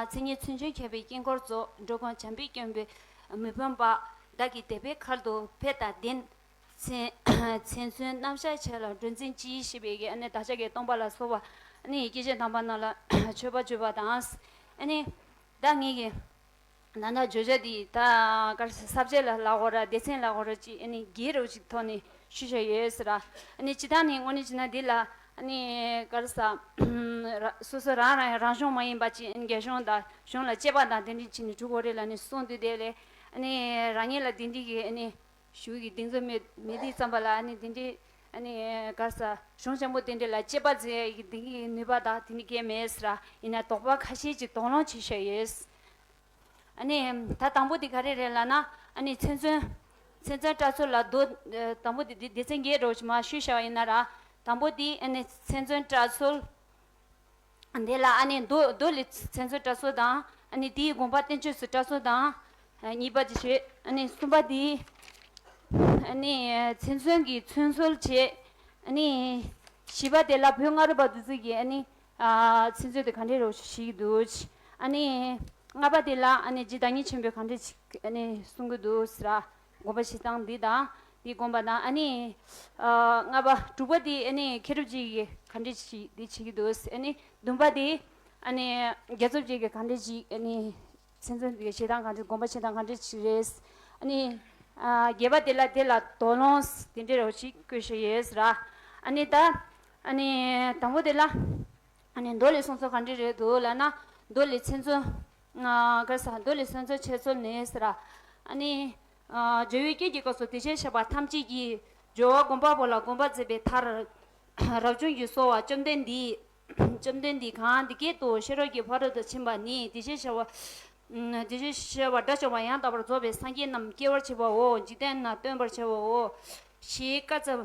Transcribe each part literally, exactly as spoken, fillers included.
མཚན་ཉིད་ཚུལ་འཆོས་མཁས་པའི་དཀྱིལ་འཁོར་རྫོགས། འགྲོ་ཀུན་བྱམས་པས་བསྐྱོད་པའི་མི་ཕམ་པ། བདག་གི་དད་པའི་མཁར་དུ་ཕེབས་དང་ལྡན། མཚན་མཚན་མཚོན་རྣམ་གཞག་ཆེ་ལ་གྲུ་འཛིན་གྱིས་ཞེས་པའི་གི་ཨ་ནི་བདག་ཅག་གི་སྟོན་པ་ལ་སོགས་པ་ཨ་ནི་སྐྱེས་ཆེན་དམ་པ་རྣམས་ལ་མཆོད་པ་བརྗོད་པ་དང་། ཨ་ནི་ད་ངེད་ཀྱི་ད་ལྟ་བརྗོད་བྱ་འདི་ད་གར་ས་བཅད་ལ་ལ་གོ་ར་སྡེ་ཚན་ལ་གོ་ར་ཅིག་ཨ་ནི་རྒྱས་རབ་ཅིག་ཐོག་ནས་ཞུ་བྱ་ཡོད་ཟེར་ར། ཨ་ནི་སྤྱི་བཏང་ནས་དངོས་གནས་བྱས་ན་འདི་ལ་ཨ་ནི་གར་ས་སོ་སོ་རང་རང་རང་གཞུང་མ་ཡིན་པ་ཅིག་ཨ་ནི་རྒྱ་གཞུང་དང་གཞུང་ལ་དཔྱད་པ་དང་དེ་འདྲ་བྱས་ནས་གྲུབ་དགོས་རེད་ལབ་ནས་གསུངས་དུས་དེ་ལས་ཨ་ནི་རང་ཉིད་ལ་དེ་འདྲ་གི་ཨ་ནི་ཞུ་གི་གདེང་ཚོད་མེད་མེད་དུས་ཙམ་པ་ལ་ཨ་ནི་དེ་འདྲའི་ཨ་ནི་གར་ས་གཞུང་ཆེན་པོ་དེ་འདྲ་ལ་དཔྱད་པ་མཛད་ཡ་གི་དེ་གི་ནུས་པ་དང་དེ་འདྲ་གས་མེད་ཟེར་ར། ཡིན་ན་དོགས་པ་ཁ་ཤས་ཅིག་དོགས་སློང་བྱེད་བཞག་ཡོད། ཨ་ནི་ད་དང་པོ་དེ་ག་རེ་རེད་ལབ་ན། ཨ་ནི་མཚན་མཚོན་མཚན་མཚོན་བཀྲ་ཚོལ་ལ་མདོ། ཨ་དང་པོ་དེ་དེ་སྡེ་ཚན་བརྒྱད་འགྲོ་ཞིག་མར་ཞུས་བཞག་པ་ཡིན་ན་ར། དང་པོ་དེ་ཨ་ནི་མཚན་མཚོན་བཀྲ་ཚོལ། དེ་ལ་ཨ་ནི་མདོ་མདོ་ལས་མཚན་མཚོན་བཀྲ་ཚོལ་དང་། ཨ་ནི་དེའི་དགོངས་པ་བསྟན་བཅོས་སུ་བཀྲ་ཚོལ་དང་། ཨ་གཉིས་པ་དེ་བྱས། ཨ་ནི་གསུམ་པ་དེ་ཨ་ནི་མཚན་མཚོན་གྱི་མཚོན་ཚོལ་བྱས། ཨ་ནི་བཞི་པ་དེ་ལ་བོད་སྔ་རབས་པ་དེ་ཚོ་གིས་ཨ་ནི་ཨ་མཚན་མཚོན་དེ་ག་འདྲས་རེད་ཞུ་གི་འདུག་ཨ་ནི་ལྔ་པ་དེ་ལ་ཨ་ནི་རྗེ་བདག་ཉིད་ཆེན་པོས་ག་འདྲས་ཅིག་ཨ་ནི་གསུང་གི་འདུག་ཟེར་ར། དགོངས་པ་བཞེས་སྟངས་འདི་དང་། འདི་དགོངས་པ་དང་། ཨ་ནི་ཨ་ལྔ་པ་དྲུག་པ་དེ་ཨ་ནི་མཁས་གྲུབ་རྗེ་གིས་ག་འདྲས་ཅིག་འདི་བྱེད་ཀྱི་འདུག་ཨ་ནི་བདུན་པ་དེ་ཨ་ནི་རྒྱ་མཚོ་རྗེ་གིས་ག་འདྲས་ཅིག་ཨ་ནི་མཚན་མཚོན་དེ་བཞེས་སྟངས་ག་འདྲས། དགོངས་པ་བཞེས་སྟངས་ག་འདྲས་ཅིག་རེད། ཨ་ནི་ཨ་བརྒྱད་པ་དེ་ལ་དེ་ལ་དོགས་སློང་དེ་འདྲས་རོ་ཞིག་བཀོད་བཞག་ཡོད་ཟེར་ར། ཨ་ནི་ད་ཨ་ནི་དང་པོ་དེ་ལ། ཨ་ནི་མདོ་ལས་གསུངས་ཚུལ་ག་འདྲ་རེད་འདུག་ལབ་ན། མདོ་ལས་མཚན་མཚོན། ཨ་ག་རེ་ཟེར། མདོ་ལས་མཚན་མཚོན་འཆད་ཚུལ་ནི་ཟེར་ར། ཨ་ནི་ཨ་སྦྱོར་བའི་སྐད་ཀྱི་སྐབས་སུ་དེ་བཞིན་གཤེགས་པ་ཐམས་ཅད་ཀྱི། སྦྱོར་བ་སྒོམ་པ་པོ་ལ་སྒོམ་པ་མཛད་པའི་མཐར། རབ་བྱུང་གིས་གསོལ་བ། བཅོམ་ལྡན་འདས། བཅོམ་ལྡན་འདས་གང་འདི་སྐད་དུ་ཤེས་རབ་ཀྱི་ཕ་རོལ་ཏུ་ཕྱིན་པ་ནི་དེ་བཞིན་གཤེགས་པ། ཨ་དེ་བཞིན་གཤེགས་པ་དགྲ་བཅོམ་པ་ཡང་དག་པར་རྫོགས་པའི་སངས་རྒྱས་རྣམས་སྐྱེ་བར་བྱེད་པའོ། འཇིག་རྟེན་ན་སྟོན་པར་བྱེད་པའོ། ཞེས་བཀའ་སྩལ།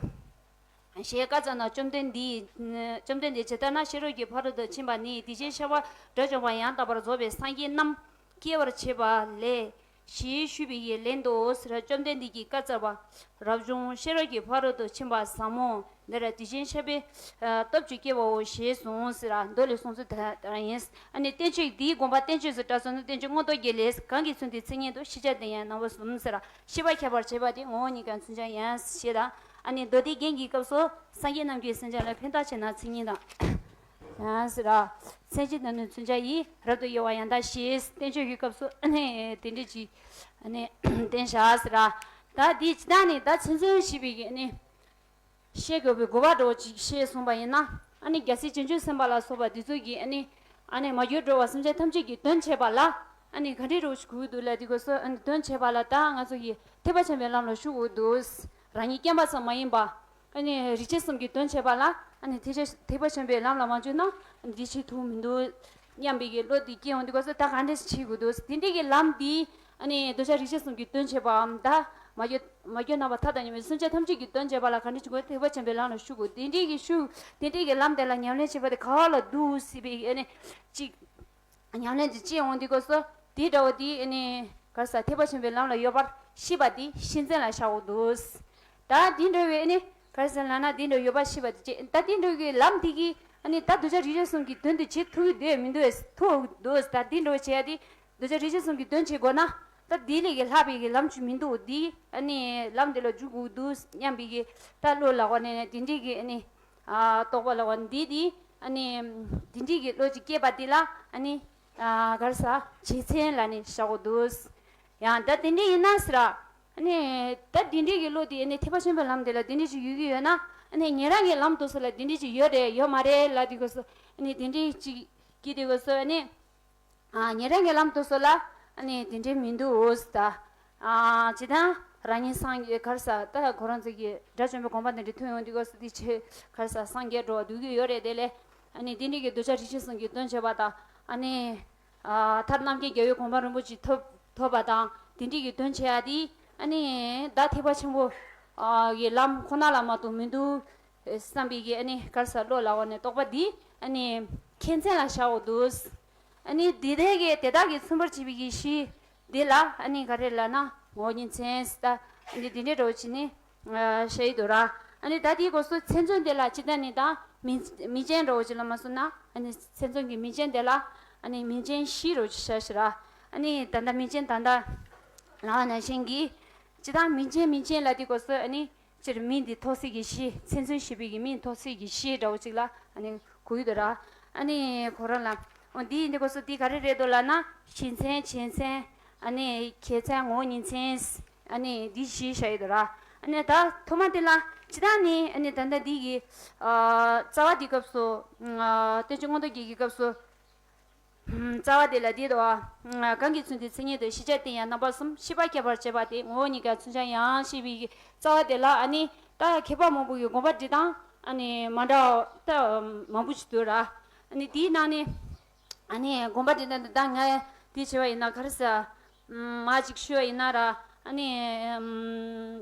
ཞེས་བཀའ་སྩལ་ན། བཅོམ་ལྡན་འདས། བཅོམ་ལྡན་འདས་ཇི་ལྟར་ན་ཤེས་རབ་ཀྱི་ཕ་རོལ་ཏུ་ཕྱིན་པ་ནི་དེ་བཞིན་གཤེགས་པ་དགྲ་བཅོམ་པ་ཡང་དག་པར་རྫོགས་པའི་སངས་རྒྱས་རྣམས་སྐྱེ་བར་བྱེད་པ་ལས། ཞེས་ཞུས་པའི་ལན་དུ་ཟེར། བཅོམ་ལྡན་འདས་ཀྱིས་བཀའ་སྩལ་པ། རབ་བྱུང་ཤེས་རབ་ཀྱི་ཕ་རོལ་ཏུ་ཕྱིན་པ་ཟབ་མོ་འདིར་དེ་བཞིན་གཤེགས་པའི་སྟོབས་ཀྱིས་སྐྱེ་བའོ་ཞེས་གསུངས་ཟེར། མདོ་ལས་གསུངས་ཚུལ་དེ་ལྟར་ཡིན། ཨ་ནི་བསྟན་བཅོས་འདིའི་དགོངས་པ་བསྟན་བཅོས་སུ་བཀྲ་ཚོལ་ནི། བསྟན་བཅོས་མངོན་རྟོགས་རྒྱན་ལས། གང་གི་ཚུལ་འདི་ཚིག་སྙན་དུ། ཤེས་བྱ་འདི་ཡང་རྣམ་པ་གསུམ་ཟེར། ཤེས་པ་ཁྱད་པར་བྱེད་པ་སྟེ། ངོ་བོ་ཉིད་ཀྱང་མཚོན་བྱ་ཡིན་ཞེས་དང་། ཨ་ནི་མདོ་སྡེ་རྒྱན་གྱི་སྐབས་སུ་སངས་རྒྱས་རྣམས་ཀྱིས་མཚོན་བྱ་ལ་ཕན་བཏགས་བྱས་ན་ཚིག་སྙན་དང་། ཡང་ཟེར། མཚན་གཞི་དང་ནི་མཚོན་བྱ་ཡིས། རབ་ཏུ་དབྱེ་བ་ཡང་དག་ཞེས། བསྟན་བཅོས་ཀྱི་སྐབས་སུ་ཨ་ནི་དེ་འདྲ་ཅིག་ཨ་ནི་བསྟན་བཞག་ཟེར། ད་འདི་ཇི་ལྟར་ནི་ད་མཚན་མཚོན་ཞེས་པའི་གི་ཨ་ནི། བཤད་དགོས་པའི་དགོས་པ་འདྲ་བོ་ཅིག་བཤད་སོང་པ་ཡིན་ན། ཨ་ནི་རྒྱལ་སྲས་བྱང་ཆུབ་སེམས་དཔའ་ལ་སོགས་པ་འདི་ཚོ་གིས་ཨ་ནི། ཨ་ནི་མ་གྱུར་འགྲོ་བ་སེམས་ཅན་ཐམས་ཅད་ཀྱི་དོན་བྱེད་པ་ལ། ཨ་ནི་ག་འདྲའི་རོ་ཞིག་དགོས་འདུག་ལ། འདི་སྐབས་སུ་ཨ་ནི་དོན་བྱེད་པ་ལ་ད་ང་ཚོ་གིས་ཐེག་པ་ཆེན་པོའི་ལམ་ལ་ཞུགས་དགོས་འདུག་རང་ཉིད་བསྐྱངས་པ་ཙམ་མ་ཡིན་པ། ཨ་ནི་རིགས་ཆེན་གསུམ་གྱི་དོན་བྱེད་པ་ལ། ཨ་ནི་ཐེག་ཆེན་ཐེག་པ་ཆེན་པོའི་ལམ་ལ་མ་འཇུག་ན་འདི་བྱེད་ཐུབ་མི་འདུག་སྙམ་པའི་གི་བློ་འདི་སྐྱེ་འོང་དུས་སྐབས་སུ་ད་ག་འདྲས་བྱེད་དགོས་འདུག་དེ་འདྲའི་གི་ལམ་འདི་ཨ་ནི་གདུལ་བྱ་རིགས་ཆེན་གསུམ་གྱི་དོན་བྱེད་པའམ་ད་མ་གྱུར་མ་གྱུར་ནམ་མཁའ་མཐའ་དང་མཉམ་པའི་སེམས་ཅན་ཐམས་ཅད་ཀྱི་དོན་བྱེད་པ་ལ་ག་འདྲས་བྱེད་དགོས། ཐེག་པ་ཆེན་པོའི་ལམ་ལ་ཞུགས་དགོས། དེ་འདྲའི་གི་ཞུགས་དེ་འདྲའི་གི་ལམ་དེ་ལ་ཉམས་ལེན་བྱེད་པ་དེ་ག་བ་ལ་འདུག་སྲིད་པའི་ཨ་ནི་ཅིག་ཉམས་ལེན་དེ་སྐྱེ་འོང་དུས་སྐབས་སུ་དེ་འདྲ་བོ་དེ་ཨ་ནི་ག་རེ་ཟེར། ཐེག་པ་ཆེན་པོའི་ལམ་ལ་ཡོད་པར་ཤེས་པ་དེ་ཤེས་བཙན་ལ་བཞག་དགོས་འདུག་ད་དེ་འདྲ་བའི་ཨ་ནི་ག་རེ་ཟེར་ལབ་ན། དེ་འདྲ་ཡོད་པར་ཤེས་པ་དེ་བྱེད། ད་དེ་འདྲ་བའི་ལམ་དེ་གིས་ཨ་ནི་ད་གདུལ་བྱ་རིགས་ཆེན་གསུམ་གྱི་དོན་དེ་བྱེད་ཐུབ་ཀྱི་འདུག་མི་འདུག་ཐུབ་འདུག་ད་དེ་འདྲ་བོ་བྱེད་ཡ་དེ་གདུལ་བྱ་རིགས་ཆེན་གསུམ་གྱི་དོན་བྱེད་དགོས་ན། ད་དེ་ལས་ཀྱི་ལྷག་པའི་གི་ལམ་ཅིག་མི་འདུག་དེ་ཨ་ནི་ལམ་དེ་ལ་འཇུག་དགོས་འདུག་སྙམ་པའི་གི་ད་བློ་ལ་བ་ནས་དེ་འདྲའི་གི་ཨ་ནི་ཨ་རྟོག་པ་ལ་བ་འདི་དེ་ཨ་ནི་དེ་འདྲའི་གི་བློ་ཅིག་སྐྱེས་པ་དེ་ལ་ཨ་ནི་ཨ་ག་རེ་ཟེར། བྱེད་མཚན་ལ་ནི་བཞག་དགོས་འདུག་ཡང་ད་དེ་འདྲ་ཡིན་ན་ཟེར། ཨ་ནི་ད་དེ་འདྲའི་གི་བློ་དེ་ཨ་ནི་ཐེག་པ་ཆེན་པོའི་ལམ་དེ་ལ་དེ་འདྲ་ཅིག་ཡོད་ཀྱི་ཡོད་ན། ཨ་ནི་ཉན་རང་གི་ལམ་དུ་སོགས་ལ་དེ་འདྲ་ཅིག་ཡོད་རེད་ཡོད་མ་རེད་ལབ་དུས་སྐབས་སུ། ཨ་ནི་དེ་འདྲའི་ཅིག་སྐྱེས་དུས་སྐབས་སུ་ཨ་ནི། ཨ་ཉན་རང་གི་ལམ་དུ་སོགས་ལ་ཨ་ནི་དེ་འདྲའི་མི་འདུག་ཨོ་ཟེར། ད་ཨ་ཇི་ལྟར་རང་ཉིད་སངས་རྒྱས་ག་རེ་ཟེར། ད་ཁོ་རང་ཚོ་གིས་དགྲ་བཅོམ་པའི་གོ་འཕང་དེ་འདྲ་ཐོན་ཡོང་དུས་སྐབས་སུ་དེ་ཆེ་ག་རེ་ཟེར། སངས་རྒྱས་འགྲོ་བ་འདུག་གི་ཡོད་རེད། དེ་ལས་ཨ་ནི་དེ་འདྲའི་གི་གདུལ་བྱ་རིགས་ཆེན་གསུམ་གྱི་དོན་བྱེད་པ་དང་། ཨ་ནི་ཨ་ཐར་རྣམ་མཁྱེན་རྒྱལ་བའི་གོ་འཕང་རིན་པོ་ཆེ་ཐོབ་ཐོབ་པ་དང་དེ་འདྲའི་གི་དོན་བྱེད་ཡ་དེ་ཨ་ནི་ད་ཐེག་པ་ཆེན་པོ་ཨ་གི་ལམ་ཁོ་ན་ལ་མ་གཏོགས་མི་འདུག་བསམ་པའི་གི་ཨ་ནི་ག་རེ་ཟེར། བློ་ལ་བ་ནས་རྟོག་པ་འདི་ཨ་ནི་ཁྱད་མཚན་ལ་བཞག་དགོས་འདུག་ཨ་ནི་འདི་ལྟར་གི་དེ་དག་གིས་མཚོན་པར་བྱེད་པའི་གི་གཞི་འདི་ལ་ཨ་ནི་ག་རེ་ལབ་ན། ངོ་བོ་ཉིད་མཚན་ཟེར། ད་ཨ་ནི་འདི་འདྲའི་འདྲ་བོ་བྱས་ནས་བཤད་ཡི་འདུག་ར། ཨ་ནི་ད་དེའི་སྐབས་སུ་མཚན་མཚོན་དེ་ལ་ཅི་ལྟར་ནི་ད་མིང་མིང་ཅན་འདྲ་བོ་ཅིག་ལ་མ་སོང་ན། ཨ་ནི་མཚན་མཚོན་གྱི་མིང་ཅན་དེ་ལ་ ཨ་ནི་མིང་ཅན་བཞི་རུ་བྱ་ཞེས་ར། ཨ་ནི་ད་ལྟ་མིང་ཅན་ད་ལྟ་ལ་ནང་བཞིན་གྱི་སྤྱིར་བཏང་མིང་ཅན་མིང་ཅན་ལ་དེ་སྐབས་སུ་ཨ་ནི་སྤྱིར་མིང་འདི་ཐོགས་སྲིད་ཀྱི་གཞི། མཚན་མཚོན་ཞེས་པའི་གི་མིང་ཐོགས་སྲིད་ཀྱི་གཞི་འདྲ་བོ་ཅིག་ལ་ཨ་ནི་གོ་གི་འདུག་ར། ཨ་ནི་ཁོ་རང་ལ་འོ་འདི་ཡིན་དུས་སྐབས་སུ་འདི་ག་རེ་རེད་འདུག་ལབ་ན། གཞི་མཚན་བྱེད་མཚན། ཨ་ནི་ཁྱད་མཚན་ངོ་བོ་ཉིད་མཚན། ཨ་ནི་འདི་བཞི་བྱ་ཡི་འདུག་ར། ཨ་ནི་ད་ཐོག་མ་དེ་ལ་སྤྱིར་བཏང་ནི་ཨ་ནི་ད་ལྟ་འདི་གི་ཨ་རྩ་བ་འདི་སྐབས་སུ་ཨ་བསྟན་བཅོས་མངོན་རྟོགས་རྒྱན་གྱི་སྐབས་སུ། རྩ་བ་དེ་ལ་འདི་དོ། གང་གིས་མཚོན་དུས་མཚན་ཉིད་དུ། ཤེས་བྱ་སྟེ་ཡང་རྣམ་པ་གསུམ། ཤེས་པ་ཁྱད་པར་བྱེད་པ་སྟེ། ངོ་བོ་ཉིད་ཀྱང་མཚོན་བྱ་ཡང་ཞེས་པའི་རྩ་བ་དེ་ལ་ཨ་ནི་ད་མཁས་པ་མང་པོ་ཡི་དགོངས་པ་འགྲེལ་སྟངས་ཨ་ནི་མ་འདྲ་བ་ད་མང་པོ་ཞིག་འདུག་ར། ཨ་ནི་དེའི་ནང་ནས་ཨ་ནི་དགོངས་པ་འགྲེལ་སྟངས་དེ་ད་ང་དེ་བྱས་པ་ཡིན་ན་ག་རེ་ཟེར། མ་ཅིག་ཞུ་བ་ཡིན་ན་ར། ཨ་ནི་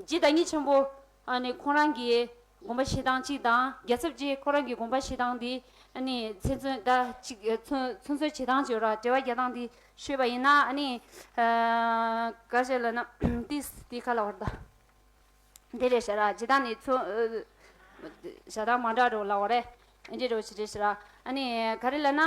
རྗེ་བདག་ཉིད་ཆེན་པོ་ཨ་ནི་ཁོང་རང་གི་དགོངས་པ་བཞེས་སྟངས་གཅིག་དང་། རྒྱལ་ཚབ་རྗེ་ཁོ་རང་གི་དགོངས་པ་བཞེས་སྟངས་དེ་ཨ་ནི་མཚན་མཚོན་ད་ཅིག་མཚོན་མཚོན་ཚོད་བྱེད་སྟངས་བྱེད་ར། འགྲེལ་བ་རྒྱག་སྟངས་དེ་ཞུས་པ་ཡིན་ན་ཨ་ནི་ག་རེ་ལབ་ན་ཏིས་དེ་ག་ལ་བར་ད་འདི་རེད་ཤག་ར། ཇི་ལྟར་ནི་མཚོན་བྱ་སྟངས་མ་འདྲ་རོ་ལ་བ་རེད། ཨ་འདྲི་རོ་ཞིག་རེད་ཤག་ར། ཨ་ནི་ག་རེ་ལབ་ན་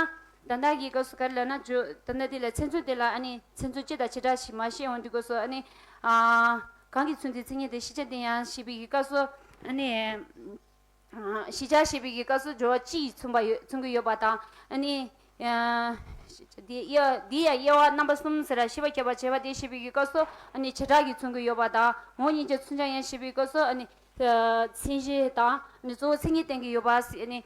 ད་ལྟ་གི་སྐབས་སུ་ག་རེ་ལབ་ན་ཇོ་ད་ལྟ་དེ་ལ་མཚན་མཚོན་དེ་ལ་ཨ་ནི་མཚན་མཚོན་སྤྱི་དང་བྱེ་བྲག་ཞིག་མ་ཤེས་འོང་དུས་སྐབས་སུ་ཨ་ནི་ཨ། གང་གིས་མཚོན་དུས་མཚན་ཉིད་དུ། ཤེས་བྱ་སྟེ་ཡང་ཞེས་པའི་གི་སྐབས་སུ་ཨ་ནི། ཤེས་བྱ་ཞེས་པའི་གི་སྐབས་སུ་སྦྱོར་བ་སྤྱི་ཡིས་མཚོན་པ་ཡོད་མཚོན་གྱི་ཡོད་པ་དང་། ཨ་ནི། འདི་དབྱེ་འདི་ཡང་དབྱེ་བ་རྣམ་པ་གསུམ་ཟེར་ར། ཤེས་པ་ཁྱད་པར་བྱེད་པ་སྟེ་ཞེས་པའི་གི་སྐབས་སུ་ཨ་ནི་བྱེ་བྲག་གིས་མཚོན་གྱི་ཡོད་པ་དང་། ངོ་བོ་ཉིད་ཀྱང་མཚོན་བྱ་ཡང་ཞེས་པའི་སྐབས་སུ་ཨ་ནི། མཚན་གཞི་དང་ཨ་ནི་གཙོ་བོ་མཚན་ཉིད་བསྟན་གྱི་ཡོད་པ་ཟེར། ཨ་ནི།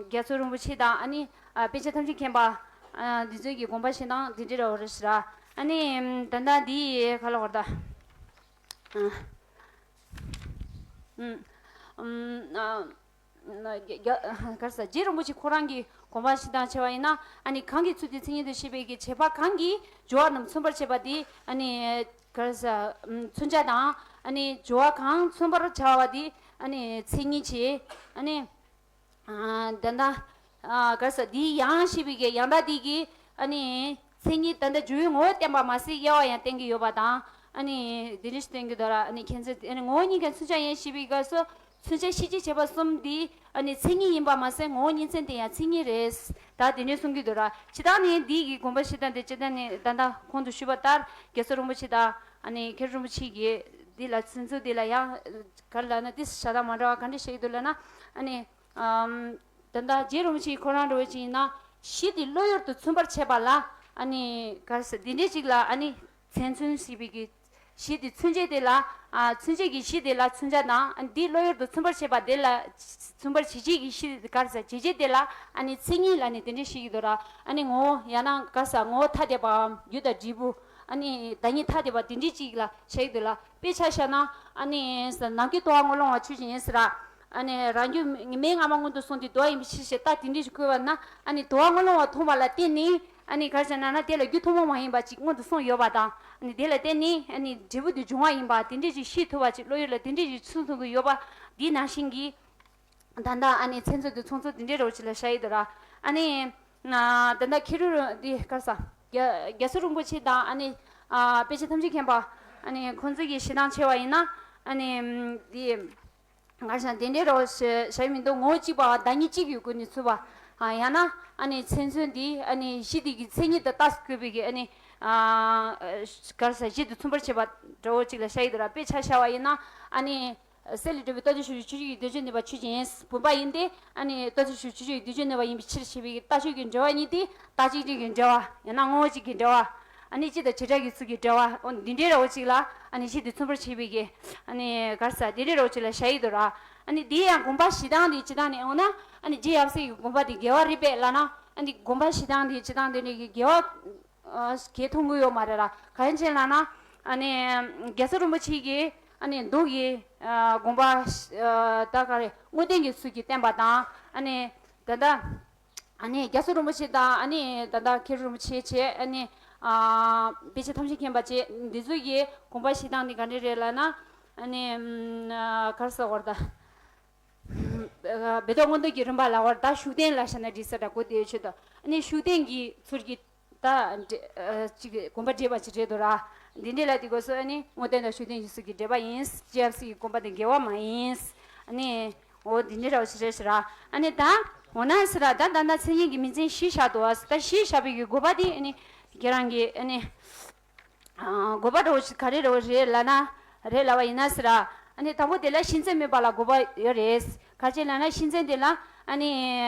རྒྱ་མཚོ་རིན་པོ་ཆེ་དང་ཨ་ནི། དཔེ་ཆ་ཐམས་ཅད་མཁྱེན་པ། འདི་ཚོའི་གི་དགོངས་པ་བཞེས་སྟངས་འདི་འདྲ་ར་བ་རེད་ཤག་ར། ཨ་ནི། ད་ལྟ་འདི་ག་ལ་བར་ད། ཨ། ཨུམ། ཨུམ། ཨ། ན་རྒྱ་རྒྱ་ག་རེ་ཟེར། རྗེ་རིན་པོ་ཆེ་ཁོ་རང་གི་དགོངས་པ་བཞེས་སྟངས་བྱས་པ་ཡིན་ན་ཨ་ནི་གང་གིས་མཚོན་དུས་མཚན་ཉིད་དུ་ཞེས་པའི་གི་བྱེད་པ་གང་གིས་སྦྱོར་བ་རྣམས་མཚོན་པར་བྱེད་པ་དེ་ཨ་ནི་ག་རེ་ཟེར། ཨུམ། མཚོན་བྱ་དང་ཨ་ནི་སྦྱོར་བ་གང་མཚོན་པར་བྱ་བ་དེ་ཨ་ནི་མཚན་ཉིད་བྱེད། ཨ་ནི། ཨ། ད་ལྟ། ཨ། ག་རེ་ཟེར། འདིའི་ཡང་ཞེས་པའི་གི་ཡང་སྒྲ་འདི་གིས་ཨ་ནི་མཚན་ཉིད་ད་ལྟ་སྦྱོར་བའི་ངོ་བོ་བསྟན་པ་མ་ཟད་དབྱེ་བ་ཡང་བསྟན་གྱི་ཡོད་པ་དང་། ཨ་ནི་འདི་འདྲ་ཞིག་བསྟན་གྱི་འདུག་ར། ཨ་ནི་ཁྱད་མཚན་ཨ་ནི་ངོ་བོ་ཉིད་ཀྱང་མཚོན་བྱ་ཡིན་ཞེས་པའི་སྐབས་སུ་མཚོན་བྱ་ཤེས་བྱེད་བྱེད་པ་གསུམ་འདི་ཨ་ནི་མཚན་ཉིད་ཡིན་པ་མ་ཟད་ངོ་བོ་ཉིད་མཚན་དེ་ཡང་མཚན་ཉིད་རེད། ད་དེ་འདྲ་གསུང་གི་འདུག་ར། ཇི་ལྟར་ནི་འདི་གི་དགོངས་པ་བཞེས་སྟངས་དེ་ཇི་ལྟར་ནི་ད་ལྟ་གོང་དུ་ཞུས་པ་ལྟར་རྒྱ་མཚོ་རིན་པོ་ཆེ་དང་ཨ་ནི་མཁན་རིན་པོ་ཆེ་གིས་འདི་ལ་ཚིག་མཛོད་འདི་ལ་ཡང་ག་རེ་ལབ་ན་ཏིས་བྱ་སྟངས་མ་འདྲ་བ་ག་འདྲ་བཤད་ཀྱི་འདུག་ལབ་ན། ཨ་ནི། ཨམ། ད་ལྟ་རྗེ་རིན་པོ་ཆེ་ཁོ་རང་འདྲ་བོ་ཅིག་ཡིན་ན་གཞི་དེ་བློ་ཡུལ་དུ་མཚོན་པར་བྱེད་པ་ལ་ཨ་ནི་ག་རེ་ཟེར། འདི་འདྲའི་ཅིག་ལ་ཨ་ནི་མཚན་མཚོན་ཞེས་པའི་གི་གཞི་དེ་མཚོན་བྱེད་དེ་ལ། ཨ། མཚོན་བྱེད་ཀྱི་གཞི་དེ་ལ་མཚོན་བྱ་དང་ཨ་ནི་འདི་བློ་ཡུལ་དུ་མཚོན་པར་བྱེད་པ་དེ་ལ་མཚོན་པར་བྱེད་བྱེད་ཀྱི་གཞི་ག་རེ་ཟེར། བྱེད་བྱེད་དེ་ལ་ཨ་ནི་མཚན་ཉིད་ལ་ནི་དེ་འདྲའི་ཞིག་གི་འདུག་ར། ཨ་ནི་ངོ་བོ་ཡང་ན་ག་རེ་ཟེར། ངོ་བོ་ཐ་དད་པའམ་རྒྱུ་དང་འབྲས་བུ། ཨ་ནི་བདག་ཉིད་ཐ་དད་པ་དེ་འདྲའི་ཅིག་ལ་བྱེད་ཀྱི་འདུག་ལ། དཔེ་ཆ་བཞག་ན་ཨ་ནི་ནམ་མཁའི་དུ་བ་ངོ་ལོང་བ་ཆོས་ཅན་ཡིན་ཟེར་ར། ཨ་ནི་རང་རྒྱུད་མེ་ལྔ་པ་སྔོན་དུ་སོང་སྟེ་དུ་བ་ཡིན་པའི་ཕྱིར་ཞེས་རྟགས་དེ་འདྲ་ཞིག་བཀོད་པ་ན། ཨ་ནི་དུ་བ་ངོ་ལོང་བ་མཐོང་བ་ལ་བརྟེན་ནས་ཨ་ནི་ག་རེ་བྱས་ན་ན་དེ་ལ་རྒྱུ་ཐུན་མོང་མ་ཡིན་པ་ཅིག་སྔོན་དུ་སོང་ཡོད་པ་དང་། ཨ་ནི་དེ་ལ་བརྟེན་ནས་ཨ་ནི་འབྲས་བུ་དེ་འབྱུང་བ་ཡིན་པ་དེ་འདྲ་ཞིག་ཤེས་ཐུབ་པ་ཅིག་བློ་ཡུལ་ལ་དེ་འདྲ་ཞིག་མཚོན་ཐུབ་ཀྱི་ཡོད་པ་འདི་ནང་བཞིན་གྱི། ད་ལྟ་ཨ་ནི་མཚན་མཚོན་དེ་མཚུངས་ཚུལ་དེ་འདྲའི་རོ་ཅིག་ལ་བྱ་ཡི་འདུག་ར། ཨ་ནི། ད་ལྟ་མཁས་གྲུབ་འདི་ག་རེ་ཟེར། རྒྱ་རྒྱ་མཚོ་རིན་པོ་ཆེ་དང་ཨ་ནི། ཨ། དཔེ་ཆ་ཐམས་ཅད་མཁྱེན་པ། ཨ་ནི་ཁོང་ཚོ་གི་བཞེད་སྟངས་བྱས་པ་ཡིན་ན། ཨ་ནི། འདི། ག་རེ་ཟེར། དེ་འདྲའི་རོ་བྱ་ཡི་མི་འདུག་ངོ་བོ་གཅིག་པའམ་བདག་ཉིད་གཅིག་ཡོད་དགོས་ནས་ཚུད་པ། ཨ། ཡང་ན་ཨ་ནི་མཚན་མཚོན་འདི་ཨ་ནི་གཞི་དེ་གི་མཚན་ཉིད་དུ་རྟགས་སུ་བཀོད་པའི་གི་ཨ་ནི། ཨ། ག་རེ་ཟེར། གཞི་དེ་མཚོན་པར་བྱེད་པ་འདྲ་བོ་ཅིག་ལ་བྱ་ཡི་འདུག་ར། དཔེ་ཆ་བཞག་པ་ཡིན་ན་ཨ་ནི། གསེར་ལས་གྲུབ་པའི་རྟགས་ཅན་ཞབས་ཀྱུ་ཆོས་ཅན་གྱི་དོན་བྱེད་ནུས་པ་ཆོས་ཅན། བུམ་པ་ཡིན་ཏེ། ཨ་ནི་རྟགས་ཅན་ཞབས་ཀྱུ་ཆོས་ཅན་གྱི་དོན་བྱེད་ནུས་པ་ཡིན་པའི་ཕྱིར་ཞེས་པའི་རྟགས་ཆོས་ཀྱི་འབྲེལ་བ་གཉིས་དེ་རྟགས་ཅན་གཅིག་གི་འབྲེལ་བ། ཡང་ན་ངོ་བོ་གཅིག་གི་འབྲེལ་བ། ཨ་ནི་སྤྱི་དང་བྱེ་བྲག་གི་ཚུལ་གྱི་འབྲེལ་བ། འོ་འདི་འདྲའི་ར་བོ་ཅིག་ལ་ཨ་ནི་གཞི་དེ་མཚོན་པར་བྱེད་པའི་གི། ཨ་ནི་ག་རེ་ཟེར། འདི་འདྲའི་ར་བོ་ཅིག་ལ་བྱ་ཡི་འདུག་ར། ཨ་ནི་འདི་ཡང་དགོངས་པ་བཞེས་སྟངས་དེ་སྤྱིར་བཏང་ནས་འོ་ན་ཨ་ནི་རྗེ་ཡབ་སྲས་ཀྱི་དགོངས་པ་དེ་འགལ་བ་རེད་པས་ལབ་ན། ཨ་ནི་དགོངས་པ་བཞེས་སྟངས་དེ་སྤྱིར་བཏང་དེ་འདྲའི་གི་འགལ་བ། ཨ། གལ་མཐོང་གི་ཡོད་མ་རེད་ར། གང་ཡིན་ཟེར་ལབ་ན། ཨ་ནི། རྒྱ་མཚོ་རིན་པོ་ཆེ་གིས་ཨ་ནི་མདོ་གི། ཨ། དགོངས་པ། ཨ། ད་ག་རེ། དངོས་བསྟན་གྱི་ཚུལ་གྱིས་བསྟན་པ་དང་། ཨ་ནི། ད་ལྟ། ཨ་ནི་རྒྱ་མཚོ་རིན་པོ་ཆེ་དང་། ཨ་ནི་ད་ལྟ་མཁས་གྲུབ་རིན་པོ་ཆེ་བྱས། ཨ་ནི། ཨ། དཔེ་ཆ་ཐམས་ཅད་མཁྱེན་པ་བྱས། འདི་ཚོ་གི་དགོངས་པ་བཞེས་སྟངས་འདི་ག་འདྲ་རེད་ལབ་ན། ཨ་ནི། ཨ། ག་རེ་ཟེར་དགོས་རེད་ད། སྦེ་དོགས་མངོན་རྟོགས་ཀྱི་རིམ་པ་ལ་བར་ད་ཤུགས་བསྟན་ལ་བཞག་ན་འགྲིག་ས་འདྲ་གོ། དེའི་ཆེད་དུ་ཨ་ནི་ཤུགས་བསྟན་གྱི་ཚུལ་གྱིས་ད་འགྲེ་ཨ་ཅིག་དགོངས་པ་འགྲེལ་བ་ཅིག་རེད་འདུག་ར། འདི་འདྲ་ལ་དེ་སྐབས་སུ་ཨ་ནི་དངོས་བསྟན་དང་ཤུགས་བསྟན་གྱི་ཚུལ་གྱི་འགྲེལ་པ་ཡིན། རྗེ་ཡབ་སྲས་ཀྱི་དགོངས་པ་དེ་འགལ་བ་མ་ཡིན། ཨ་ནི་འོ་འདི་འདྲ་ར་བ་ཞིག་རེད་ཟེར་ར། ཨ་ནི་ད་ འོ་ན་ཟེར་ར། ད་ད་ད་མཚན་ཉིད་ཀྱི་མིང་ཅན་བཞི་བཞག་འདུག་ཨ། ད་བཞི་བཞག་པའི་གི་དགོས་པ་དེ་ཨ་ནི་ཁྱེད་རང་གི་ཨ་ནི་ཨ་དགོས་པ་འདྲ་བོ་ཞིག་ག་རེ་འདྲ་བོ་རེད་ལབ་ན། རེད་ལབ་པ་ཡིན་ན་ཟེར་ར། ཨ་ནི་དང་པོ་དེ་ལ་གཤིན་རྗེ་སྨོན་པ་ལ་དགོས་པ་ཡོད་རེད། ག་རེ་ལབ་ན་གཤིན་རྗེ་དེ་ལ་ཨ་ནི་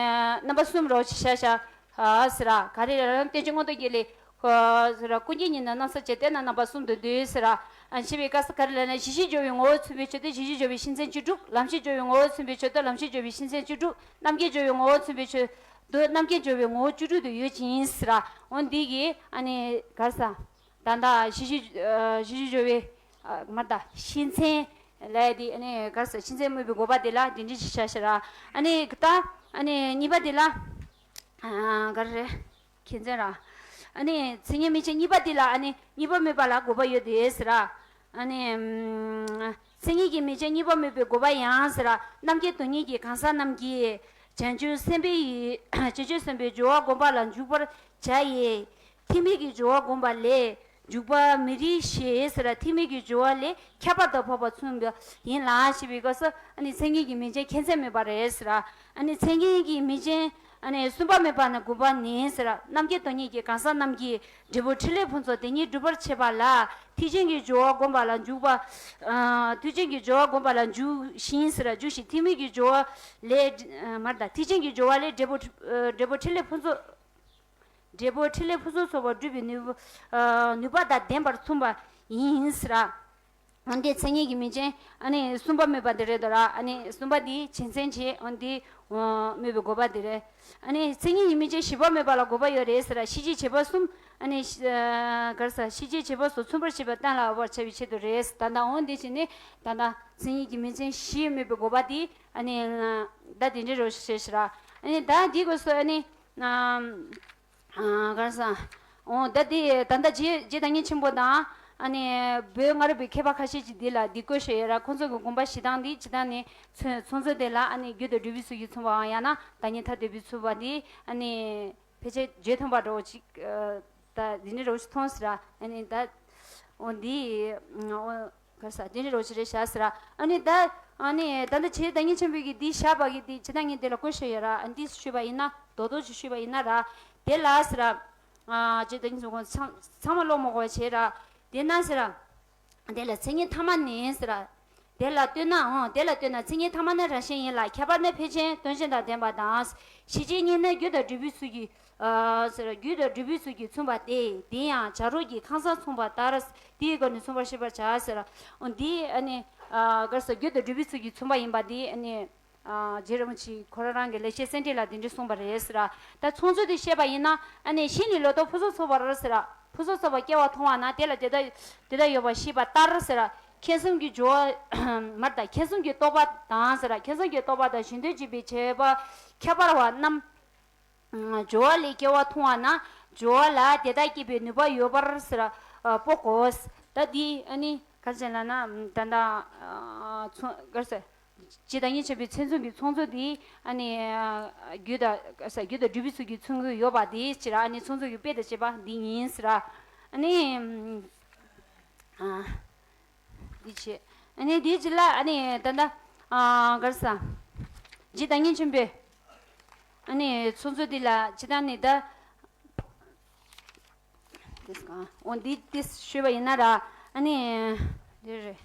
རྣམ་པ་གསུམ་འདྲ་བོ་ཞིག་བཞག་བཞག་ཨ་ཟེར་ར། ག་རེ་ལབ་ན་བསྟན་བཅོས་མངོན་རྟོགས་རྒྱན་ལས། ཟེར་ར། ཀུན་མཁྱེན་ཉིད་ནི་རྣམ་གསལ་བྱེད། དེ་ནི་རྣམ་པ་གསུམ་དུ་འདུས་ཟེར་ར། ཨ་ཞེས་པའི་སྐབས་སུ་ག་རེ་ལབ་ན། གཞི་ཤེས་སྦྱོར་བའི་ངོ་བོས་མཚོན་པའི་ཆོས་དེ་གཞི་ཤེས་སྦྱོར་བའི་གཤིན་རྗེ་བཅུ་དྲུག །ལམ་ཤེས་སྦྱོར་བའི་ངོ་བོས་མཚོན་པའི་ཆོས་དེ་ལམ་ཤེས་སྦྱོར་བའི་གཤིན་རྗེ་བཅུ་དྲུག །རྣམ་མཁྱེན་སྦྱོར་བའི་ངོ་བོས་མཚོན་པའི་ཆོས་དེ་རྣམ་མཁྱེན་སྦྱོར་བའི་ངོ་བོ་བཅུ་དྲུག་ཏུ་ཡོད་ཅིང་ཟེར་ར། འོ་འདི་གི་ཨ་ནི་ག་རེ་ཟ། ད་ལྟ་གཞི་ཤེས་ཨ་གཞི་ཤེས་སྦྱོར་བའི་ཨ་མར་ད་གཤིན་རྗེ་ལབ་ཡ་དེ་ཨ་ནི་ག་རེ་ཟ། གཤིན་རྗེ་སྨོས་པའི་དགོས་པ་དེ་ལ་དེ་འདྲ་ཞིག་བཞག་བཞག་ར། ཨ་ནི་ད་ཨ་ནི་གཉིས་པ་དེ་ལ་ཨ་ག་རེ་རེད། མཁྱེན་བརྩེ་ར། ཨ་ནི་མཚན་ཉིད་མིང་ཅན་གཉིས་པ་འདི་ལ་ཨ་ནི་གཉིས་པ་སྨོས་པ་ལ་དགོས་པ་ཡོད་དེ་ཟེར་ར། ཨ་ནི་ཨམ་མཚན་ཉིད་ཀྱི་མིང་ཅན་གཉིས་པ་སྨོས་པའི་དགོས་པ་ཡང་ཟེར་ར། རྣམ་མཁྱེན་དོན་གཉེར་གྱི་གང་ཟག་རྣམས་ཀྱིས་བྱང་ཆུབ་སེམས་དཔའི་ཡུལ། བྱང་ཆུབ་སེམས་དཔའི་སྦྱོར་བ་བསྒོམ་པ་ལ་འཇུག་པར་བྱ་ཡི། ཐེག་དམན་གྱི་སྦྱོར་བ་བསྒོམ་པ་ལས་འཇུག་པ་མི་རིགས་ཞེས་ཟེར་ར། ཐེག་དམན་གྱི་སྦྱོར་བ་ལས་ཁྱད་པར་དུ་འཕགས་པ་མཚོན་པ་ཡིན་ལ་ཞེས་པའི་སྐབས་སུ་ཨ་ནི་མཚན་ཉིད་ཀྱི་མིང་ཅན་མཁྱེན་བརྩེ་སྨོས་པ་རེད་ཟེར་ར། ཨ་ནི་མཚན་ཉིད་ཀྱི་མིང་ཅན་ཨ་ནི་གསུམ་པ་སྨོས་པ་ནི་དགོས་པ་ནི་ཟེར་ར། རྣམ་མཁྱེན་དོན་གཉེར་གྱི་གང་ཟག་རྣམས་ཀྱིས་འབྲས་བུ་ཕྲིན་ལས་ཕུན་ཚོགས་དེ་ཉིད་སྒྲུབ་པར་བྱེད་པ་ལ་ཐེག་ཆེན་གྱི་སྦྱོར་བ་བསྒོམ་པ་ལ་འཇུག་པ། ཨ་ཐེག་ཆེན་གྱི་སྦྱོར་བ་བསྒོམ་པ་ལ་འཇུག་ཞིང་ཟེར་ར། འཇུག་ཞིང་ཐེག་དམན་གྱི་སྦྱོར་བ་ལས་མར་ད་ཐེག་ཆེན་གྱི་སྦྱོར་བ་ལས་འབྲས་བུ་འབྲས་བུ་ཕྲིན་ལས་ཕུན་ཚོགས། འབྲས་བུ་ཕྲིན་ལས་ཕུན་སུམ་ཚོགས་པ་སྒྲུབ་པའི་ནུས་པ་ནུས་པ་དང་ལྡན་པར་མཚུངས་པ་ཡིན་ཟེར། འོན་ཏེ་མཚན་ཉིད་ཀྱི་མིང་ཅན་ཨ་ནི་གསུམ་པ་སྨོས་པ་འདི་རེད་དོ་ར། ཨ་ནི་གསུམ་པ་འདི་བྱེད་མཚན་བྱེད། འོན་ཏེ་སྨོས་པའི་དགོས་པ་འདི་རེད། ཨ་ནི་མཚན་ཉིད་ཀྱི་མིང་ཅན་བཞི་པ་སྨོས་པ་ལ་དགོས་པ་ཡོད་རེད་ཟེར། ཤེས་བྱའི་བྱེད་པ་གསུམ། ཨ་ནི་ག་རེ་ཟ། ཤེས་བྱའི་བྱེད་པ་སོགས་མཚོན་པར་བྱེད་པ་གཏན་ལ་དབབ་པར་བྱ་བའི་ཆེད་དུ་རེད། ད་ལྟ་འོན་ཏེ་བྱས་ནས་ད་ལྟ་མཚན་ཉིད་ཀྱི་མིང་ཅན་བཞི་སྨོས་པའི་དགོས་པ་འདི་ཨ་ནི་ད་དེ་འདྲའི་རོ་ཞེས་ཟེར། ཨ་ནི་ད་འདི་སྐབས་སུ་ཨ་ནི། ཨ་ག་རེ་ཟ། འོ་ད་དེ་ད་ལྟ་རྗེ་རྗེ་བདག་ཉིད་ཆེན་པོ་དང་ཨ་ནི་བོད་སྔ་རབས་པའི་མཁས་པ་ཁ་ཤས་ཀྱིས་འདི་ལ་འདི་བཀོད་བཞག་ཡོད་ར། ཁོང་ཚོ་གི་དགོངས་པ་བཞེས་སྟངས་འདི་ཇི་ལྟར་ནི་ཚོ་ཚོང་མཛོད་དེ་ལ་ཨ་ནི་རྒྱུད་དང་འབྲས་བུའི་ཚུལ་གྱིས་མཚུངས་པའམ་ཡང་ན་བདག་ཉིད་ཐ་དད་པའི་མཚུངས་པ་འདི་ཨ་ནི་ཕལ་ཆེར་བརྗོད་ཐུབ་པ་འདྲ་བོ་ཅིག་ད་འདི་ནི་འདྲ་བོ་ཞིག་མཐོང་ཟེར་ར། ཨ་ནི་ད་འོ་འདི་འོ། ག་རེ་ཟ། དེ་འདྲ་རོ་ཞིག་རེད་བཞག་ཟེར། ཨ་ནི་ད་ཨ་ནི་ད་ལྟ་རྗེ་བདག་ཉིད་ཆེན་པོའི་གི་འདི་བཞག་པ་གི་འདི་ཇི་ལྟར་ངས་འདི་ལ་བཀོད་བཞག་ཡོད་ར། ཨ་ནི་འདི་ཞུས་པ་ཡིན་ན་རྡོག་རྡོག་ཅིག་ཞུས་པ་ཡིན་ན་ར། དེ་ལ་ཟེར། ཨ་རྗེ་བདག་ཉིད་ཆེན་པོ་ཚང་ཚང་མ་ཀློག་མ་དགོས་པ་བྱས་ར། དེ་ན་ཟེར། དེ་ལ་མཚན་ཉིད་ཐ་མ་ནི་ཟེར། དེ་ལ་ལྟོས་ན་འོང་། དེ་ལ་ལྟོས་ན་མཚན་ཉིད་ཐ་མ་ནི་རང་བཞིན་ཡིན་ལ། ཁྱད་པར་ནི་ཕལ་ཆེར་དོན་གཞན་དང་ལྡན་པ་དང་། གཞི་ཅན་གཉིས་ནི་རྒྱུ་དང་འབྲས་བུའི་ཚུལ་གྱིས། ཨ་ཟེར། རྒྱུ་དང་འབྲས་བུའི་ཚུལ་གྱིས་མཚུངས་པ་སྟེ། འདི་ཡང་བྱ་རོག་གི་ཁང་བཟང་མཚུངས་པ་ལྟར། དེའི་སྒོ་ནས་མཚུངས་པར་ཤེས་པར་བྱ་ཟེར། འོ་འདི་ཨ་ནི་ཨ་ག་རེ་ཟ། རྒྱུ་དང་འབྲས་བུའི་ཚུལ་གྱིས་མཚུངས་པ་ཡིན་པ་འདི་ཨ་ནི་ཨ་རྗེ་རིན་པོ་ཆེ་ཁོ་རང་རང་གི་ལེགས་བཤད་སེང་བྲིས་ལ་འདི་འདྲ་གསུངས་པ་རེད་ཟེར། ད་ཚོང་མཛོད་དེ་བཤད་པ་ཡིན་ན་ཨ་ནི་ཤིང་ལས་ལོ་ཏོག་ཕུན་སུམ་ཚོགས་པར་ཟེར། ཕུན་སུམ་ཚོགས་པ་སྐྱེ་བ་མཐོང་བ་ན་དེ་ལ་དེ་དག་དེ་དག་ཡོད་པར་ཤེས་པ་ལྟར་ཟེར། མཁྱེན་གསུམ་གྱི་སྦྱོར་བ་མར་ད་མཁྱེན་གསུམ་གྱི་རྟོག་པ་དང་ཟེར། མཁྱེན་གསུམ་གྱི་རྟོག་པ་དང་གཞན་དོན་བྱེད་པའི་བྱེད་པ་ཁྱད་པར་བ་རྣམས། སྦྱོར་བ་ལས་སྐྱེ་བ་མཐོང་བ་ན་སྦྱོར་བ་ལ་དེ་དག་སྐྱེད་པའི་ནུས་པ་ཡོད་པར་ཟེར། ཨ་སྤོ་དགོས། ད་འདི་ཨ་ནི་ག་རེ་ཟེར་ལབ་ན་ད་ལྟ་ཨ་ཚོ་ག་རེ་ཟེར། རྗེ་བདག་ཉིད་ཆེན་པོའི་མཚན་གསུམ་གྱི་ཚོང་མཛོད་འདི་ཨ་ནི་ཨ་རྒྱུ་དང་ག་རེ་ཟེར། རྒྱུ་དང་འབྲས་བུའི་ཚུལ་གྱིས་མཚུངས་ཀྱི་ཡོད་པ་འདི་ཕྱིར་ཨ་ནི་ཚོང་མཛོད་ཀྱི་དཔེ་དང་བཅས་པ་འདི་ཡིན་ཟེར། ཨ་ནི་ཨ། འདི་བྱས། ཨ་ནི་འདིའི་རྗེས་ལ་ཨ་ནི་ད་ལྟ་ཨ་ག་རེ་ཟ། རྗེ་བདག་ཉིད་ཆེན་པོས་ཨ་ནི་ཚོང་མཛོད་འདི་ལ་ཇི་ལྟར་ནི་ད། འདི་གང་འོ་འདི་འདི་ཞུས་པ་ཡིན་ན་ར། ཨ་ནི་འདི་རེད།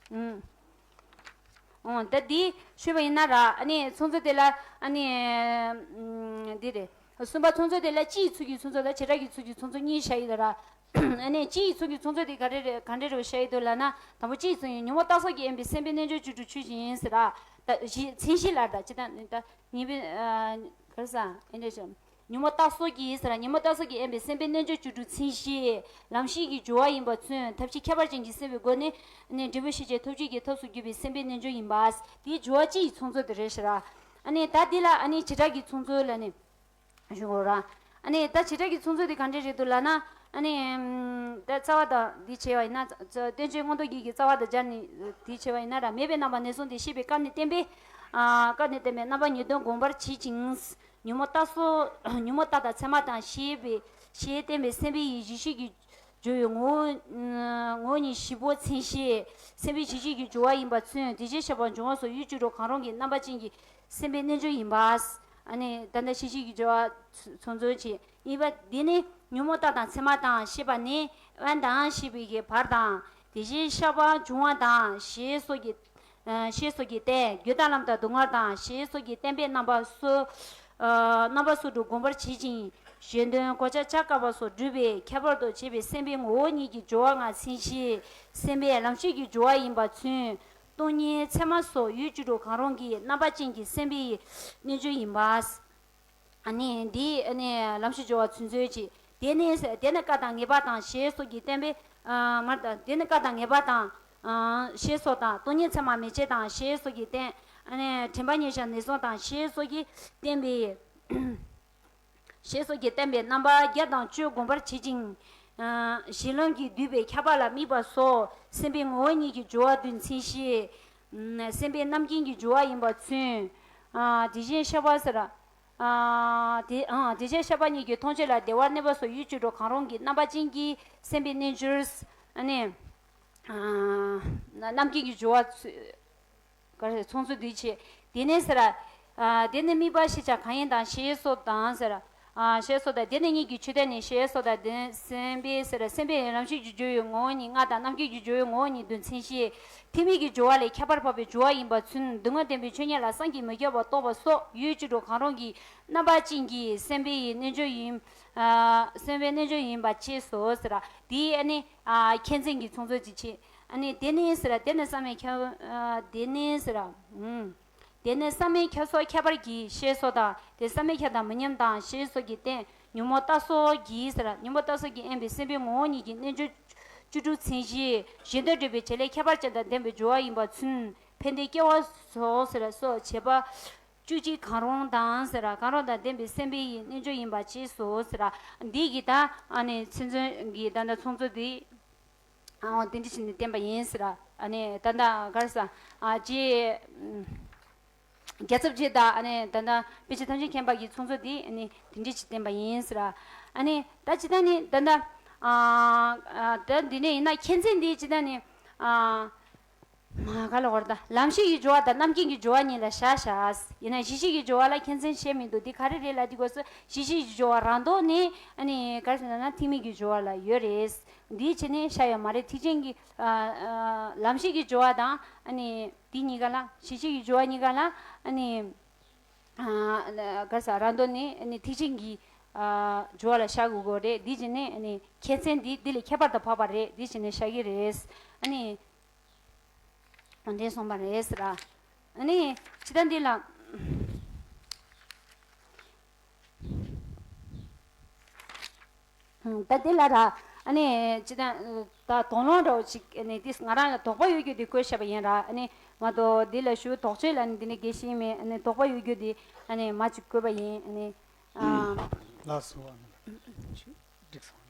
ཨུམ། འོ་ད་འདི་ཞུས་པ་ཡིན་ན་ར། ཨ་ནི་ཚོང་མཛོད་དེ་ལ་ཨ་ནི་ཨུམ་འདི་རེད། གསུམ་པ་ཚོང་མཛོད་དེ་ལ་སྤྱི་ཡི་ཚུལ་གྱི་ཚོང་མཛོད་དང་བྱེ་བྲག་གི་ཚུལ་གྱི་ཚོང་མཛོད་གཉིས་བཞག་ཡོད་ར། ཨ་ནི་སྤྱི་ཡི་ཚུལ་གྱི་ཚོང་མཛོད་དེ་ག་རེ་རེད། ག་འདྲ་རེད་བཞག་ཡོད་འདུག་ལབ་ན། དང་པོ་སྤྱི་ཡི་ཚུལ་ཡིན། ཉོན་མོངས་སྟག་སོགས་ཀྱི་དབེན་པའི་སེམས་དཔའི་རྣལ་འབྱོར་བཅུ་དྲུག་ཆོས་ཅན་ཡིན་ཟེར་ར། ད་གཞི་མཚན་གཞི་ལ་ད་ཅི་ད་ནི་ད་ཉེས་པའི་ཨ་ག་རེ་ཟ་ཨེ་འདྲ་བཞག་ཉོན་མོངས་སྟག་སོགས་ཀྱིས་ཟེར་ར། ཉོན་མོངས་སྟག་སོགས་ཀྱི་དབེན་པའི་སེམས་དཔའི་རྣལ་འབྱོར་བཅུ་དྲུག་མཚན་གཞི། ལམ་ཤེས་ཀྱི་སྦྱོར་བ་ཡིན་པ་མཚོན། ཐབས་ཤེས་ཁྱད་པར་ཅན་གྱི་སེམས་པའི་སྒོ་ནས་ནི་འབྲས་བུ་ཤེས་བྱའི་ཐོབ་བྱེད་ཀྱི་ཐབས་སུ་གྱུར་པའི་སེམས་དཔའི་རྣལ་འབྱོར་ཡིན་པ། དེའི་སྦྱོར་བ་སྤྱི་ཡི་ཚོང་མཛོད་དེ་རེད་ཟེར་ར། ཨ་ནི་ད་འདི་ལ་ཨ་ནི་བྱེ་བྲག་གི་ཚོང་མཛོད་ལ་ནི་ཞུ་དགོས་ར། ཨ་ནི་ད་བྱེ་བྲག་གི་ཚོང་མཛོད་དེ་ག་འདྲས་རེད་འདུག་ལབ་ན། ཨ་ནི་ད་རྩ་བ་དང་འདི་བྱས་པ་ཡིན་ན། བསྟན་བཅོས་མངོན་རྟོགས་རྒྱན་གྱི་རྩ་བ་དང་སྦྱར་ནས་འདི་བྱས་པ་ཡིན་ན་ར། མེད་པའི་རྣམ་པ་ནས་བཟུང་སྟེ་ཤེས་པའི་སྐབས་ནས་བསྟན་པའི་ཨ་སྐབས་ནས་བསྟན་པའི་རྣམ་པ་གཉིས་དོན་སྒོམ་པར་བྱེད་ཅིང་། ཉོན་མོངས་སྟག་སོགས། ཉོན་མོངས་སྟག་དང་ཚེར་མ་དང་ཞེས་པའི་ཞེས་བསྟན་པའི་སེམས་དཔའི་ཡུལ་གཞི་ཤེས་ཀྱི་ སྦྱོར་བའི་ངོ་བོ་ངོ་བོ་ཉིད་བཞི་པོ་མཚན་གཞི། སེམས་དཔའི་གཞི་གཅིག་གི་སྦྱོར་བ་ཡིན་པ་མཚོན། དེ་བཞིན་གཤེགས་པ་འབྱུང་བ་སོགས་ཡུལ་བཅུ་དྲུག་གང་རུང་གི་རྣམ་པ་ཅན་གྱི་སེམས་དཔའི་རྣལ་འབྱོར་ཡིན་པ། ཨ་ནི་ད་ལྟ་གཞི་གཅིག་གི་སྦྱོར་བ་ཚོ་མཚོན་བྱེད། གཉིས་པ་འདི་ནི་ཉོན་མོངས་རྟགས་དང་མཚན་མ་དང་ཞེས་པ་ནི་དབེན་དང་ཞེས་པའི་གི་བར་དང་། དེ་བཞིན་གཤེགས་པ་འབྱུང་བ་དང་ཞེས་སོགས་ཀྱི་ཨ་ཞེས་སོགས་ཀྱིས་བསྟན། རྒྱུ་དང་ལམ་དང་སྡུག་བསྔལ་དང་ཞེས་སོགས་ཀྱིས་བསྟན་པའི་རྣམ་པ་སོ་ཨ་རྣམ་པ་སོ་དྲུག་སྒོམ་པར་བྱེད་ཅིང་། གཞན་དོན་གོ་ཆ་བཅའ་དཀའ་བ་སོགས་སྒྲུབ་པའི་ཁྱད་པར་དུ་བྱས་པའི་སེམས་དཔའི་ངོ་བོ་ཉིད་ཀྱི་སྦྱོར་བ་ལྔ་མཚན་གཞི། སེམས་དཔའི་ལམ་ཤེས་ཀྱི་སྦྱོར་བ་ཡིན་པ་མཚོན། སྟོང་ཉིད་མཚན་མ་སོགས་ཡུལ་བཅུ་དྲུག་གང་རུང་གི་རྣམ་པ་ཅན་གྱི་སེམས་དཔའི་རྣལ་འབྱོར་ཡིན་པ། ཨ་ནི་འདི་ཨ་ནི་ལམ་ཤེས་སྦྱོར་བ་ཚུན་ཚོད་ཀྱི། དེ་ནི་དེ་ནི་སྐབས་དང་ངེས་པ་དང་ཞེས་སོགས་ཀྱིས་བསྟན་པའི་ཨ་མར་དང་། དེ་ནི་སྐབས་དང་ངེས་པ་དང་ཨ་ཞེས་སོགས་དང་། སྟོང་ཉིད་མཚན་མ་མེད་ཕྱིར་དང་ཞེས་སོགས་ཀྱིས་བསྟན། ཨ་ནི་དྲན་པ་ཉེར་བཞག་ནུས་གསུམ་དང་ཞེས་སོགས་ཀྱིས་བསྟན་པའི། ཞེས་སོགས་ཀྱིས་བསྟན་པའི་རྣམ་པ་བརྒྱད་དང་བཅུ་སྒོམ་པར་བྱེད་ཅིང་། ཨ་གཞི་ལམ་གྱིས་བསྡུས་པའི་ཁྱབ་པ་ལ་དམིགས་པ་སོགས་སེམས་དཔའི་ངོ་བོ་ཉིད་ཀྱི་སྦྱོར་བ་བདུན་མཚན་གཞི། ཨ་སེམས་དཔའི་རྣམ་མཁྱེན་གྱི་སྦྱོར་བ་ཡིན་པ་མཚོན། ཨ་དེ་བཞིན་གཤེགས་པ་ཟེར། ཨ་དེ་ཨ་དེ་བཞིན་གཤེགས་པ་ཉིད་ཀྱི་མཐོང་ཆོས་ལ་བདེ་བར་གནས་པ་སོགས་ཡུལ་བཅུ་དྲུག་གང་རུང་གི་རྣམ་པ་ཅན་གྱི་སེམས་དཔའི་རྣལ་འབྱོར། ཨ་ནི་ཨ་རྣམ་མཁྱེན་གྱི་སྦྱོར་བ་ཚུ། ག་རེ་ཚོགས་ཚུལ་འདུས་བྱས། དེ་ནས་ཟེར། ཨ་དེ་ནི་དམིགས་པ་ཤེས་བྱ་གང་ཡིན་དང་ཞེས་སོགས་དང་ཟེར། ཨ་ཞེས་སོགས་དང་། དེ་ནི་གཉིས་ཀྱི་ཆོས་དོན་ནི་ཞེས་སོགས་དང་། དེ་སེམས་དཔའི་ཟེར། སེམས་དཔའི་ལམ་ཤེས་ཀྱི་སྦྱོར་བའི་ངོ་བོ་ཉིད་ལྔ་དང་། རྣམ་མཁྱེན་གྱི་སྦྱོར་བའི་ངོ་བོ་ཉིད་བདུན་མཚན་གཞི། ཐེག་དམན་གྱི་སྦྱོར་བ་ལས་ཁྱད་པར་འཕགས་པའི་སྦྱོར་བ་ཡིན་པ་མཚོན། སྡུག་བསྔལ་བདེན་པའི་ཆོས་ཉིད་ལ་བསམ་གྱིས་མི་ཁྱབ་པ་རྟོགས་པ་སོགས་ཡུལ་བཅུ་དྲུག་གང་རུང་གི་རྣམ་པ་ཅན་གྱི་སེམས་དཔའི་རྣལ་འབྱོར་ཡིན། ཨ་སེམས་དཔའི་རྣལ་འབྱོར་ཡིན་པ་བཅས་སོ་ཟེར། དེའི་ཨ་ནི་ཨ་མཁྱེན་བརྩེ་གི་ཚོགས་ཚུལ་ཅིག་བྱེད། ཨ་ནི་དེ་ནི་ཟེར། དེ་ནི་བསམ་ཡས་ཁྱབ། ཨ་དེ་ནི་ཟེར། ཨུམ། དེ་ནི་བསམ་ཡས་ཁྱབ་སོགས་ཁྱད་པར་གྱིས་ཞེས་སོགས་དང་། དེ་བསམ་ཡས་ཁྱབ་དང་མི་མཉམ་དང་ཞེས་སོགས་ཀྱིས་བསྟན། ཉོན་མོངས་རྟགས་སོགས་ཀྱིས་ཟེར། ཉོན་མོངས་རྟགས་སོགས་ཀྱིས་དབེན་པའི་སེམས་དཔའི་ངོ་བོ་ཉིད་ཀྱི་རྣལ་འབྱོར་བཅུ་དྲུག་མཚན་གཞི། གཞན་དོན་སྒྲུབ་པའི་བྱེད་ལས་ཁྱད་པར་ཅན་དང་ལྡན་པའི་སྦྱོར་བ་ཡིན་པ་མཚོན། ཕན་བདེ་སྐྱེ་བ་སོགས་ཟེར། སོགས་བྱེད་པ་བཅུ་གཅིག་གང་རུང་དང་ཟེར། གང་རུང་དང་ལྡན་པའི་སེམས་དཔའི་རྣལ་འབྱོར་ཡིན་པ་བཅས་སོ་ཟེར། འདི་གི་ད་ཨ་ནི་ཚིག་མཛོད་ཀྱི་ད་ལྟ་ཚོགས་མཛོད་འདི། ཨ་འོ་དེ་འདྲ་བྱས་ནས་བསྟན་པ་ཡིན་ཟེར། ཨ་ནི་ད་ལྟ་ག་རེ་ཟེར། ཨ་རྗེ་རྒྱལ་ཚབ་རྗེ་དང་། ཨ་ནི་ད་ལྟ་དཔེ་ཆ་ཐམས་ཅད་མཁྱེན་པ་གི་ཚོགས་མཛོད་འདི་ཨ་ནི་དེ་འདྲ་བྱས་བསྟན་པ་ཡིན་ཟེར། ཨ་ནི་ད་ཇི་ལྟར་ནི་ད་ལྟ་ཨ་ཨ་ད་འདི་ནས་ཡིན་ན་མཁྱེན་བརྩེ་འདི་ཇི་ལྟར་ནི་ཨ། མ་ག་ལ་བར་ད་ལམ་ཤེས་ཀྱི་སྦྱོར་བ་དང་རྣམ་མཁྱེན་གྱི་སྦྱོར་བ་གཉིས་ལ་བཞག་བཞག་ཡིན་ན་གཞི་ཤེས་ཀྱི་སྦྱོར་བ་ལ་མཁྱེན་བརྩེ་བཤད་མི་འདུག་འདི་ག་རེ་རེད་ལབ་དུས་སྐབས་སུ་གཞི་ཤེས་ཀྱི་སྦྱོར་བ་རང་ལྡོག་ནི་ཨ་ནི་ག་རེ་ཟེར་ན་ཐེག་དམན་གྱི་སྦྱོར་བ་ལ་ཡོད་རེད། འདིའི་ཆེད་ནས་བཞག་ཡོད་མ་རེད། ཐེག་ཆེན་གྱི་ཨ་ཨ་ལམ་ཤེས་ཀྱི་སྦྱོར་བ་དང་ཨ་ནི་འདི་གཉིས་ཀ་ལ་གཞི་ཤེས་ཀྱི་སྦྱོར་བ་གཉིས་ཀ་ལ་ཨ་ནི་ཨ་ག་རེ་ཟེར་རང་ལྡོག་ནི་ཨ་ནི་ཐེག་ཆེན་གྱི་ཨ་སྦྱོར་བ་ལ་བཞག་དགོས་ཀྱི་རེད། འདིའི་ཆེད་ནས་ཨ་ནི་མཁྱེན་བརྩེ་འདི་འདི་ལས་ཁྱད་པར་དུ་འཕགས་པ་རེད། འདིའི་ཆེད་ནས་བཞག་གི་རེད། ཨ་ནི། འོ་འདྲས་གསུངས་པ་རེད་ཟེར། ཨ་ནི་ཇི་ལྟར་འདི་ལ། ད་འདི་ལ་ར། ཨ་ནི་ཇི་ལྟར་ད་དོགས་སློང་འདྲ་བོ་ཅིག་ཨ་ནི་འདི་ང་རང་ལ་དོགས་པ་ཡོད་རྒྱུ་འདི་བཀོད་བཞག་པ་ཡིན་ར། ཨ་ནི་མ་གཏོགས་འདི་ལ་ཞུ་དོགས་གཅོད་ལ་ནི་འདི་ནི་དགེ་ཞིག་མེད། ཨ་ནི་དོགས་པ་ཡོད་རྒྱུ་འདི་ཨ་ནི་མ་ཅིག་བཀོད་པ་ཡིན། ཨ་ནི། ཨ། ལགས་སོ། ཨ་ནི་འགྲིག་སོང་།